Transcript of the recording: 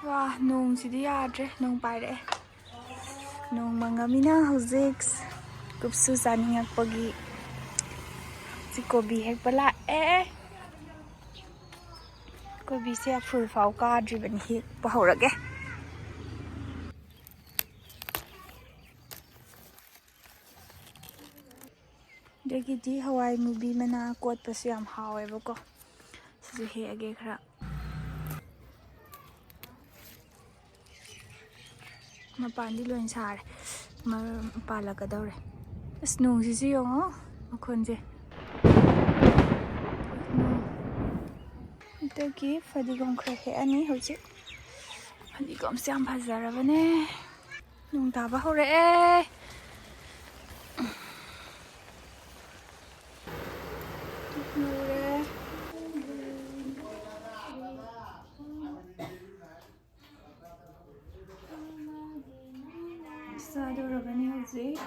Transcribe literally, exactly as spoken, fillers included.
ꯋꯥ, ꯅꯣꯡꯁꯤꯗꯤ ꯌꯥꯗ꯭ꯔꯦ, ꯅꯣꯡ ꯄꯥꯏꯔꯛꯑꯦ꯫ ꯅꯣꯡ ꯃꯪꯉꯃꯤꯅ ꯍꯧꯖꯤꯛ ꯀꯨꯞꯁꯨ ꯆꯥꯅꯤꯡꯉꯛꯄꯒꯤ ꯍꯧꯖꯤꯛ ꯀꯣꯕꯤ ꯍꯦꯛꯄ ꯂꯥꯛꯑꯦ꯫ ꯀꯣꯕꯤꯁꯦ ꯐꯨꯜ ꯐꯥꯎ ꯀꯥꯗ꯭ꯔꯤꯕꯅꯤ, ꯍꯦꯛꯄ ꯍꯧꯔꯒꯦ꯫ ꯑꯗꯒꯤꯗꯤ ꯍꯋꯥꯏ ꯃꯨꯕꯤ ꯃꯅꯥ ꯀꯣꯠꯄꯁꯨ ꯌꯥꯝ ꯍꯥꯎꯋꯦꯕꯀꯣ꯫ ꯁꯤꯁꯨ ꯍꯦꯛꯑꯒꯦ ꯈꯔ꯫ ꯃꯄꯥꯟꯗꯤ ꯂꯣꯏ ꯁꯥꯔꯦ꯫ ꯃ-, ꯄꯥꯜꯂꯛꯀꯗꯧꯔꯦ꯫ ꯑꯁ, ꯅꯣꯡꯁꯤꯁꯨ ꯌꯦꯡꯉꯣ ꯃꯈꯣꯟꯁꯦ꯫ ꯅꯣꯡ꯫ ꯑꯗꯒꯤ ꯐꯗꯤꯒꯣꯝ ꯈꯔ ꯍꯦꯛꯑꯅꯤ ꯍꯧꯖꯤꯛ꯫ ꯐꯗꯤꯒꯣꯝꯁꯦ ꯌꯥꯝ ꯐꯖꯔꯕꯅꯦ꯫ ꯅꯣꯡ ꯇꯥꯕ ꯍꯧꯔꯛꯑꯦ꯫ ꯂꯣꯏꯔꯦ꯫ ꯆꯥꯗꯧꯔꯕꯅꯤ ꯍꯧꯖꯤꯛ꯫